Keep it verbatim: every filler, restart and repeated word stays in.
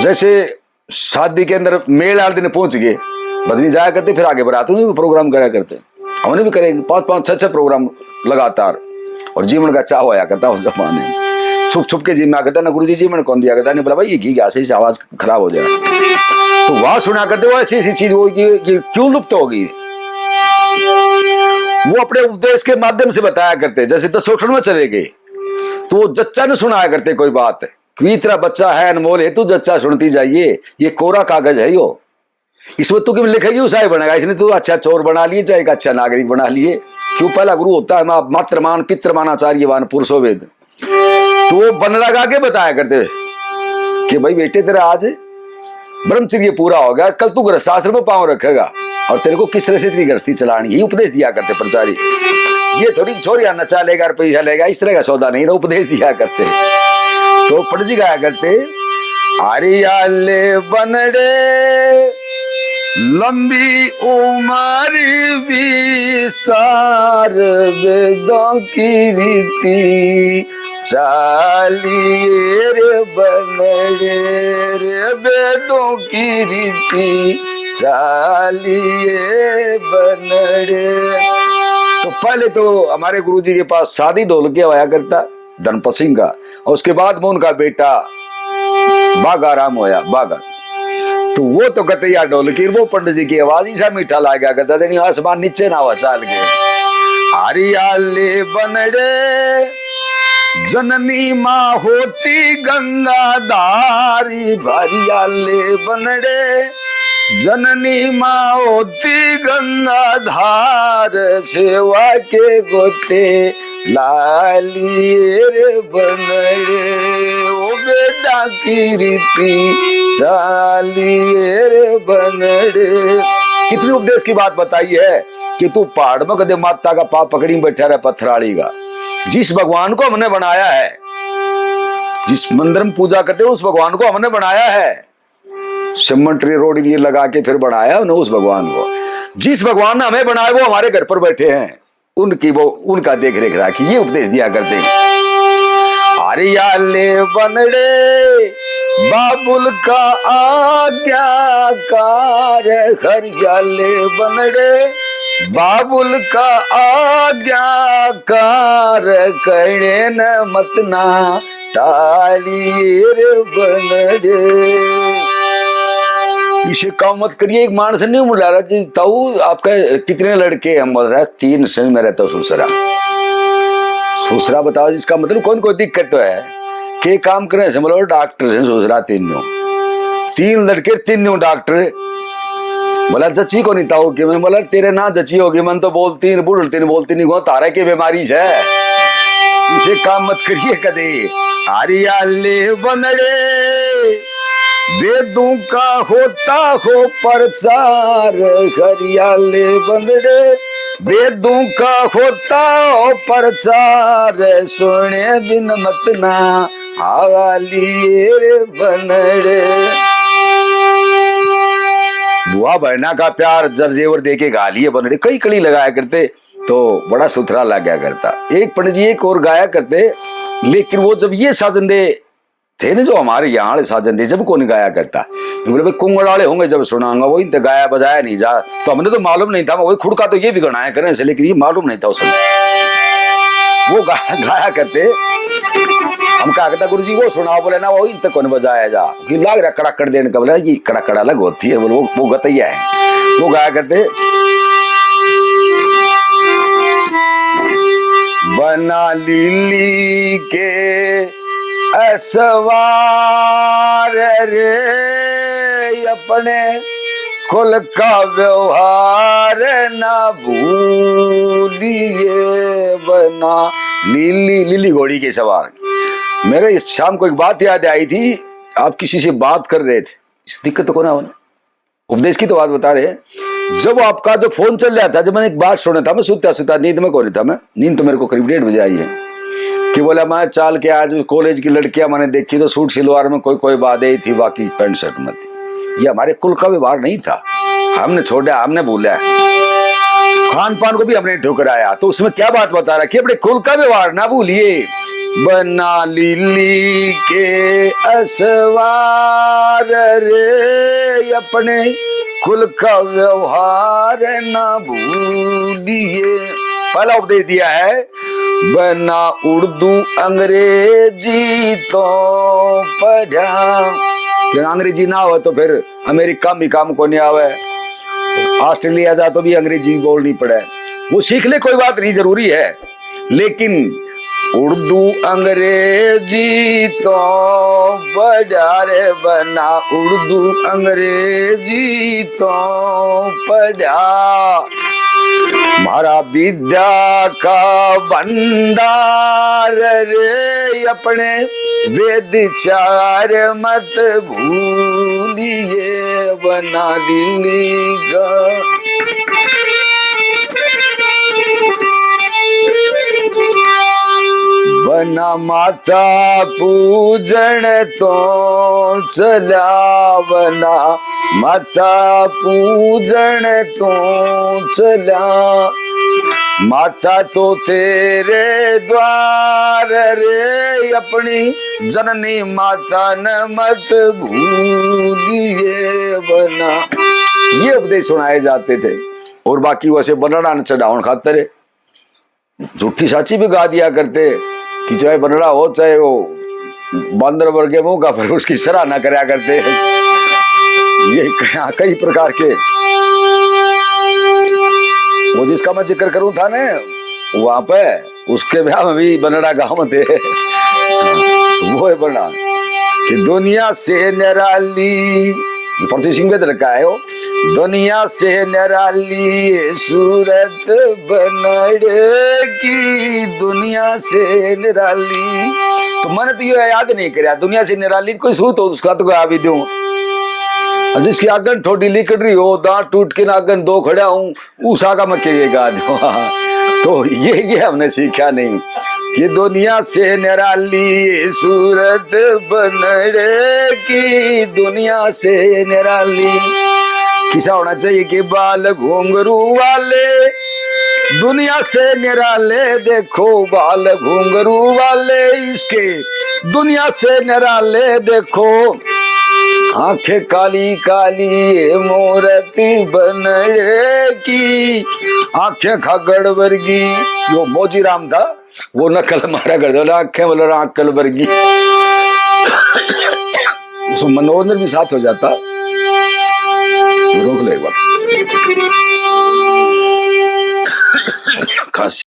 जैसे शादी के अंदर मेल वाले दिन पहुंच गए, बजनी जाया करते, फिर आगे बारात में भी प्रोग्राम करा करते। हमने भी करे पांच पांच छह छह प्रोग्राम लगातार, और जीमण का चाह होया करता उस जमाने में। छुप छुप के जीमा करता ना, गुरु जी जीमण कौन दिया करता, नहीं बोला भाई ये घी ऐसे, ऐसे आवाज खराब हो जाए। तो वहां सुना करते वो ऐसी ऐसी चीज वो कि ये क्यों लुप्त हो गई। वो अपने उपदेश के माध्यम से बताया करते, जैसे दसोठन में चले गए तो वो जच्चा ने सुनाया करते कोई बात, क्योंकि तेरा बच्चा है अनमोल, हेतु जच्चा सुनती जाइए, ये कोरा कागज है यो, इसमें तू किमें लिखेगी उसाए बनेगा। इसने तू अच्छा चोर बना लिए, चाहे एक अच्छा नागरिक बना लिए। क्यों, पहला गुरु होता है माँ, मातृमान, पितृमान, आचार्यवान, पुरुषो वेद। तो वो बन लगा के बताया करते कि भाई बेटे, तेरा आज ब्रह्मचर्य पूरा हो गया, कल तू गृहस्थ आश्रम में पाँव रखेगा और तेरे को किस तरह से तेरी गृहस्थी चलानी है, उपदेश दिया करते प्रचारी। ये थोड़ी छोरियां नचा लेगा, रुपया लेगा, इस तरह का सौदा नहीं था, उपदेश दिया करते। तो पंडित जी गाया करते, हरियाले बनड़े लंबी उम्र विस्तार, वेदों की रीति चालिए रे बनड़े, रे वेदों की रीति चालिए बनड़े। तो पहले तो हमारे गुरुजी के पास सादी ढोलकिया होया करता धनपत सिंह का, और उसके बाद में उनका बेटा बागाराम होया, बागा। तो वो तो कहते यार ढोलकी, वो पंडित जी की आवाज ऐसा मीठा लाग गया, कहता जनी आसमान नीचे ना हुआ चाल के। हरियाले बनड़े जननी माँ होती गंगा धारी, हरियाले बनड़े जननी माँ होती गंगा धार, सेवा के गोते लालिए रे बनड़े, ओ बेटा की रीति चालिए रे बनड़े। कितनी उपदेश की बात बताई है कि तू पहाड़ में कदे माता का पाँव पकड़ी बैठा रहे पत्थराली का। जिस भगवान को हमने बनाया है, जिस मंदिर में पूजा करते हो, उस भगवान को हमने बनाया है, सीमेंट री रोड़ी ये लगा के फिर बनाया उन्हें उस भगवान को। जिस भगवान ने हमें बनाया वो हमारे घर पर बैठे हैं, उनकी वो, उनका देख रेख राखी, ये उपदेश दिया करते हैं। हरियाले बनड़े बाबुल का आज्ञाकार, हरियाले बनड़े बाबुल का आज्ञाकार, कहने न मत ना टालिए रे बनड़े। इसे काम मत करिए। एक माणस नहीं मिला रहा जी, ताऊ आपका कितने लड़के हैं? बोल रहा है, तीन से मेरे तो सुसरा। सुसरा बताओ, इसका मतलब कौन कोई दिक्कत तो है? के काम करें से? बोला, डॉक्टर से सुसरा तीनों। तीन लड़के, तीनों डॉक्टर। बोला, जची को नहीं ताऊ के? मैं बोला, तेरे ना जची होगी, मन तो बोलती नहीं, बुढ़ती नहीं, बोलती नहीं, वो तारे की बीमारी है। इसे काम मत करिए कदे। हरियाले बनड़े वेदों का होता हो प्रचार, हरियाले बनड़े वेदों का होता हो प्रचार, सुने बिन मत ना हालिए रे बनड़े। बुआ बहना का प्यार जर जेवर दे के घालिए बनड़े, कई कली लगाया करते तो बड़ा सुथरा लग गया करता। एक पंडित जी एक और गाया करते, लेकिन वो जब ये साजन दे थे ना, जो हमारे यहाँ वाले साजन थे, जब कौन गाया करता। बोले, भाई, कुंगड़ वाले होंगे, जब सुनाऊंगा, वो इनते गाया बजाया नहीं जा। तो हमने तो मालूम नहीं था, वही खुड़का तो ये भी गणाया करें से, लेकिन ये मालूम नहीं था उस समय। वो गा-, गाया करते, हम कहा करता, गुरु जी, वो सुनाओ। बोले, ना, वो इनते कौन बजाया जा, कि लाग रहा कड़ाकड़ देने का। बोला, ये कड़ाकड़ अलग होती है, बोले, वो, वो गतैया है। वो गाया करते, बना लीली के असवार रे, अपने कुल का व्यवहार ना भूलिए। बना लीली, लीली घोड़ी के सवार। मेरे इस शाम को एक बात याद आई थी, आप किसी से बात कर रहे थे, इस दिक्कत को ना होना। उपदेश की तो बात बता रहे हैं। जब आपका जो फोन चल रहा था, जब मैंने एक बात सुना था, मैं सुता सुता, नींद में कोनी था मैं, नींद तो मेरे को करीब डेढ़ बजे आई है, कि बोला, मैं चाल के आज कॉलेज की लड़कियां मैंने देखी तो सूट सलवार में कोई कोई बात आई थी, बाकी पैंट शर्ट में थी। ये हमारे कुल का व्यवहार नहीं था, हमने छोड़ा, हमने भूला। खान पान को भी हमने ठुकराया। तो उसमें क्या बात बता रहा कि अपने कुल का व्यवहार ना भूलिए, बना लीली के असवार रे, अपने कुल का व्यवहार ना भूलिए। पहला उपदेश दिया है, बना उर्दू अंग्रेजी तो पढ़ा। कि अंग्रेजी ना हो तो फिर अमेरिका में काम को नहीं आवे, ऑस्ट्रेलिया जा तो भी अंग्रेजी बोलनी पड़े। वो सीख ले, कोई बात नहीं, जरूरी है, लेकिन उर्दू अंग्रेजी तो पढ़ा रे, बना उर्दू अंग्रेजी तो पढ़ा। म्हारा विद्या का भंडार रे, अपने वेद चार मत भूलिए। बना लीली का बना माता पूजन तो चला, बना माता पूजन तो चला। माता तो तेरे द्वार रे, अपनी जननी माता न मत भूलिए। बना, ये उपदेश सुनाए जाते थे। और बाकी वैसे बनड़ा न चढ़ावण खातर झूठी साची भी गा दिया करते कि चाहे बनड़ा हो, चाहे वो बंदर वर्गे मुंह का, पर उसकी सराहना करया करते। ये कई, कई प्रकार के, वो जिसका मैं जिक्र करूं था ना, वहां पे उसके ब्याह में भी बनड़ा गांव थे। वो है बनड़ा कि दुनिया से निराली, पृथ्वी सिंह बेदर का है वो, दुनिया से निराली सूरत बनड़े की, दुनिया से निराली। तो मैंने तो ये याद नहीं करया, दुनिया से निराली कोई सूरत हो उसका तो कोई आ भी दूं। जिसकी आगन ठोडी लिकड़ रही हो, दांत टूट के ना आगन दो खड़ा हूं, उषा का मैं के गा दूं। तो ये, ये हमने सीखा नहीं कि दुनिया से निराली सूरत बनड़े की, दुनिया से निराली। किसा होना चाहिए कि बाल घुंघरू वाले दुनिया से निराले, देखो बाल घुंघरू वाले इसके दुनिया से निराले, देखो आंखें काली काली ये मूरत बनड़े की, आंखें खागड़ वर्गी। यो मौजी राम था, वो नकल मारा कर दो, आंखें बोलो आंकल वर्गी। उसमें मनोरंजन भी साथ हो जाता। रोक लो एक बार।